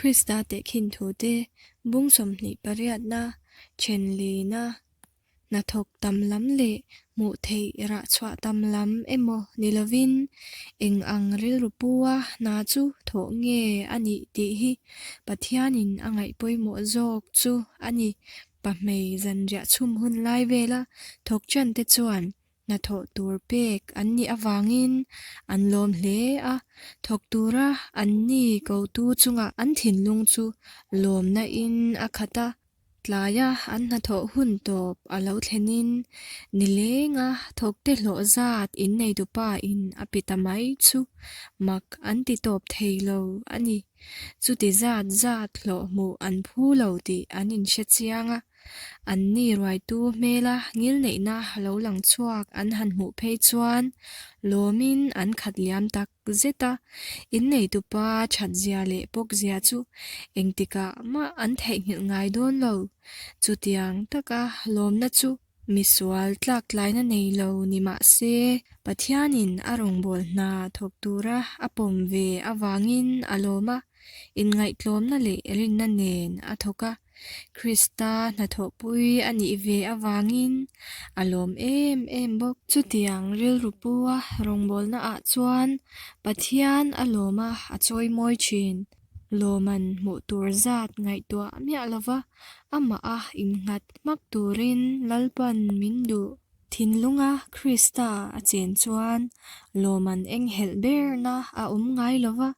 Krista tehkhin thute bung 28 na, then lina, hnathawk tam lam leh hmuh theih rah chhuah tam lam emaw ni lovin eng ang rilru pua hna chu thawh nge a nih tih hi Pathianin a ngaih pawimawh zawk chu a ni. Pahmei zanriah chhum hun lai vela thawk ṭan te chuan hnathawh tur pek an nih avangin an lawm hle a, thawk tura an ni kotu chungah an thinlung chu lawmna in a khat a, tlaia an hnathawh hun tawp a lo thlenin nilenga thawkte hlawh zat inneitupa in a pe ta mai chu mak an ti tawp thei lo a ni. Chuti zat zat hlawh hmuh an phu lo tih an inhre chiang a. Anni ruaitu hmela ngilneihna lo lang chhuak an han hmuh phei chuan lawmin an khat liam tak zet a, inneitupa thatzia leh pawkzia chu engtikah mah an theihnghilh ngai dawn lo. Chutiang taka lawmna chu misual tlaktlaina nei lo ni mah se, Pathianin a rawngbâwl hna thawk tura a pawm ve avangin a lawm a, inngaihtlawmna leh rinna nen a thawk a. Krista hnathawhpui a nih ve avangin a lawm em em bawk. Chutiang rilru pua rawngbawlna ah chuan Pathian a lawm a, a chawimawi thin. Lawman hmuh tur zat ngaihtuah miah lova amah a innghat hmak turin Lalpan min duh. Thinlunga Krista a chen chuan lawman enghelh berna a awm ngai lova.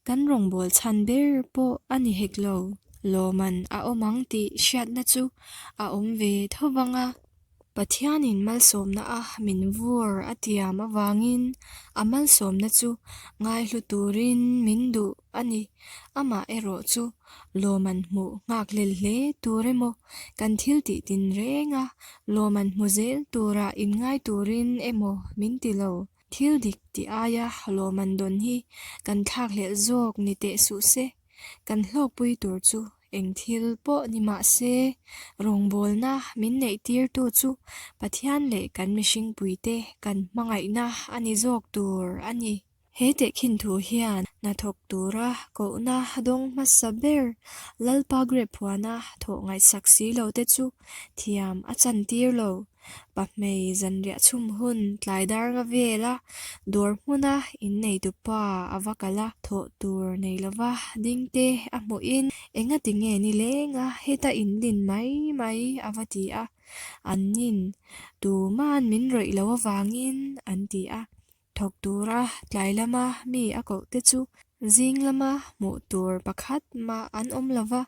Kan rawngbâwl chhan ber pawh a ni hek lo. Lawman a awm ang tih hriatna chu a awm ve tho vang a. Pathianin malsawmna a min vur a tiam avangin a malsawmna chu ngaihlu turin min duh a ni. Amah erawh chu lawman hmuh nghakhlel hle tur emaw, kan thil tih tinrenga lawman hmu zel tura inngai turin emaw min ti lo. Thil dik tih aia lawman dawn hi kan thlakhlelh zawk ni teh suh se, kan hlawkpui tur chu eng thil pawh ni mah se, rawngbawlna min neih tirtu chu Pathian leh kan mihringpuite kan hmangaihna a ni zawk tur a ni. He tehkhin thu hian hnathawk tura kohna dawng hmasa ber Lalpa Grape huana thawh ngaihsak si lo te chu thiam a chantir lo. Pahmei zanriah chhum hun tlai dar nga vela dawr hmuna inneitu pa a va kal a, thawh tur nei lova ding te a hmuhin engati nge ni lenga heta indin mai mai a va ti a, annin tuman min rawih lo avangin an ti a. Thawk tura tlai lama mi a koh te chu zing lama hmuh tur pakhat mah an awm lo va,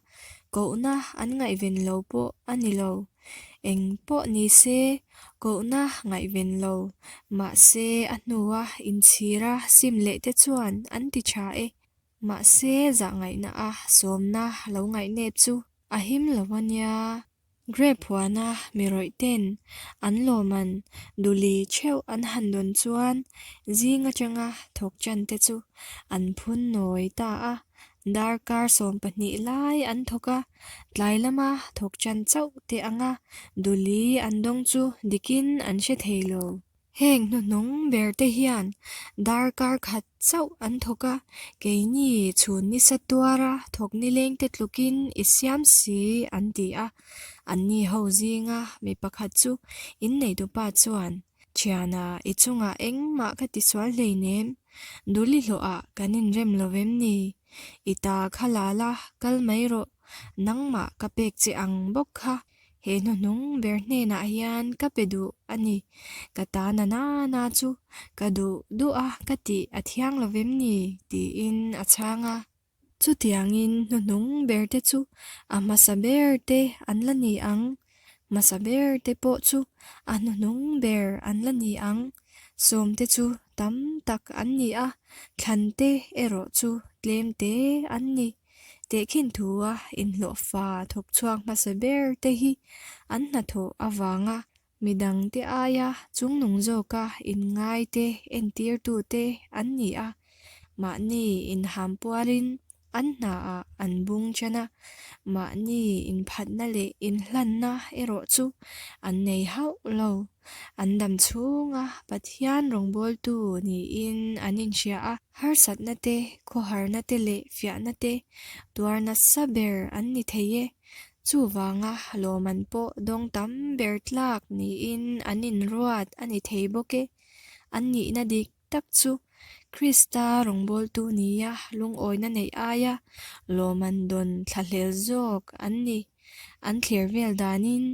kohna an ngaihven lo pawh a ni lo. Eng pawh ni se, kohna ngaihven lo mahse a hnua inchhira sim leh te chuan an ti tha e. Mahse zahngaihna a sawmna lo ngaihnep chu a him lo a nia. Grape huana mi rawih ten an lawman duli theuh an han dawn chuan zing atanga thawk chan te chu an phun nawi ta a, darkar 12 lai an thawk a, tlai lama thawk chan chauh te anga duli an dawng chu dikin an hre thei lo. Heng hnuhnung ber te hian darkar khat chauh an thawk a, keini chhun nisa tuara thawk nileng te tlukin i siam si an ti a. Anni ho zinga mi pakhat chu inneitupa chuan, Thiana, i chungah engmah ka tisual hleinem, duli hlawhah kan inrem lo vem ni? I ta kha la la, kal mai rawh, nangmah ka pek che ang bawk kha. He hnuhnung ber hnenah hian ka pe duh a ni. Ka ta na na na chu ka duh duh a ka tih a thiang lo vem ni? tiin a chhang a. Chutiangin hnuhnung ber te chu a hmasa ber te an la ni ang, hmasa ber te pawh chu a hnuhnung ber an la ni ang. Sawm te chu tam tak an ni a, thlan te erawh chu tlem te an ni. Tehkhin thua inhlawhfa thawk chhuak hmasa ber te hi an hnathawh avanga midangte aia chungnung zawka inngaite entirtute an ni a, mahni inhampuarin An hnaah an bung ṭan a, mahni inphatna leh inhlanna erawh chu an nei hauh lo. An dam chhunga Pathian rawngbawltu niin an inhria a, harsatna te, khawharna te leh fiahna te tuar nasa ber an ni thei e. Chuvanga lawmman pawh dawng tam ber tlak niin an inruat a ni thei bawk e. An nihna dik tak chu Krista rawngbawltu nia lungawina neih aia lawmman dawn thlahlel zawk an ni. An thlir vel danin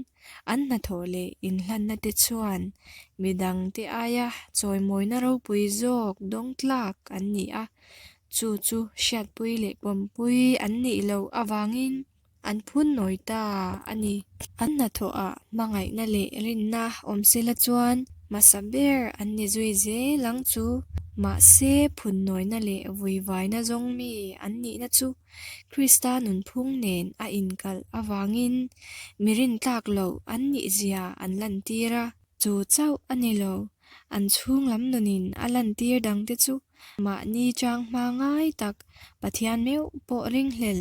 an hnathawh leh inhlanna te chuan midangte aia chawimawina ropui zawk dawng tlak an ni a, chu chu hriatpui leh pawmpui an nih loh avangin An phun nawi ta a ni. An hnathawhah hmangaihna leh rinna awm sela chuan hmasa ber an ni zui zel ang chu. Mahse, phun nawina leh vuivaina zawng mi an nihna chu Krista nunphung nen a inkalh avangin mi rintlak loh an nihzia an lantir a. Chu chauh a ni lo, an chhung lam nunin a lantir dangte chu mahni chang hma ngai tak Pathian meuh pawh ringhlel,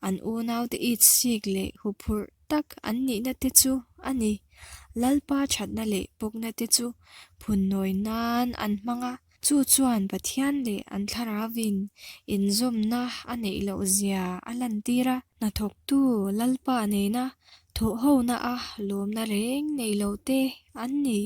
an unaute it sik leh huphurh tak an nihna te chu a ni. Lalpa thatna leh pawkna te chu phunnawi nan an hmang a, chu chuan Pathian leh an thlarauin inzawmna a neih loh zia a lantir a. Hnathawktu Lalpa nena thawhhona a lawmna reng nei lo te an ni.